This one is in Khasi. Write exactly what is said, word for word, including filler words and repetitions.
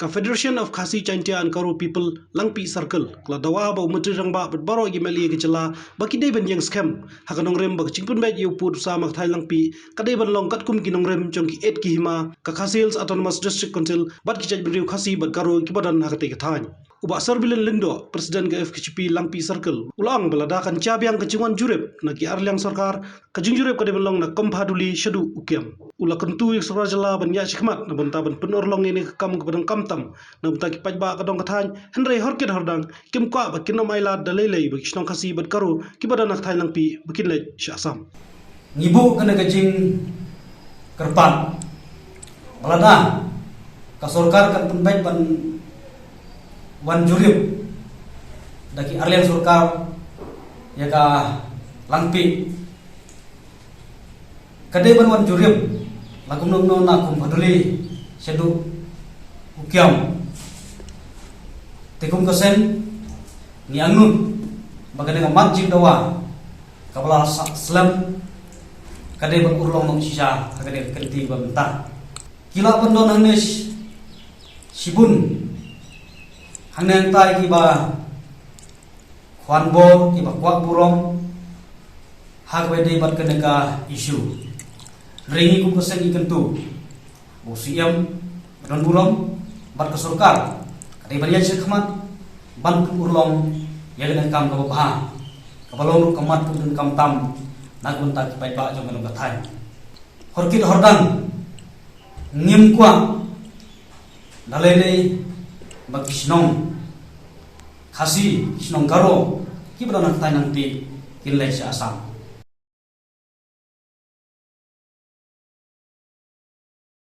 Ka Federation of Khasi Jaintia and Garo People Langpih Circle ka la dawa ba u Myntri Rangbah bad baroh ki M L A ka jylla ba ki dei ban ïeng skhem ha ka nongrim ba ka jingpynbeit ïa u pud u sam ha ka thaiñ Langpih ka dei ban long katkum ki nongrim jong ki eight ki hima, ka Khasi Hills Autonomous District Council bad ki jaitbynriew Khasi bad Garo kiba don ha katei ka thaiñ. U Bah Sorbilen Lyngdoh, President ka F K J P Langpih Circle, u la ong ba lada kan jia biang ka jingwan jurip na ki arliang sorkar, ka jingjurip ka dei ban long na Komphaduli shaduh Ukiam. U la kyntu ïa ka sorkar jylla ban ïaid shakhmat na bynta ban pynurlong ïa kane ka kam kaba donkam tam na bynta ki paidbah ka dong ka thaiñ, hynrei hor kit hor dang kim kwah ba kin ym ailad da lei lei ba ki shnong Khasi bad Garo kiba don ha ka thaiñ Langpih ba kin leit sha Assam. Ngi buh kane ka jingkyrpad ba lada ka sorkar kan pynbeit ban wan jurip da ki arliang sorkar ïa ka Langpih, ka dei ban wan jurip la kumno kumno na Komphaduli shaduh Ukiam. Te kum ka seng ngi angnud ba kane ka mat jingdawa kaba la sa-, slem ka dei ban urlong noh shisha ha kane ka kynti ba mynta. Ki la pyndonkam hangne sh-, shibun hangne hangtai kiba khwan bor kiba kwah burom ha kaba ïadei bad kane ka issue. Hynrei ngi kum ka seng ngi kyntu ba u C M ka don burom bad ka sorkar ka dei ban ïaid shakhmat ban pynurlong ïa kane ka kam kaba bha kaba long ruh ka mat kaba donkam tam na ka bynta ki paidbah jong ka dong ka thaiñ. Hor kit hor dang ngim kwah da lei lei ba ki shnong Khasi, ki shnong Garo kiba don ha ka thaiñ Langpih kin leit sha Assam.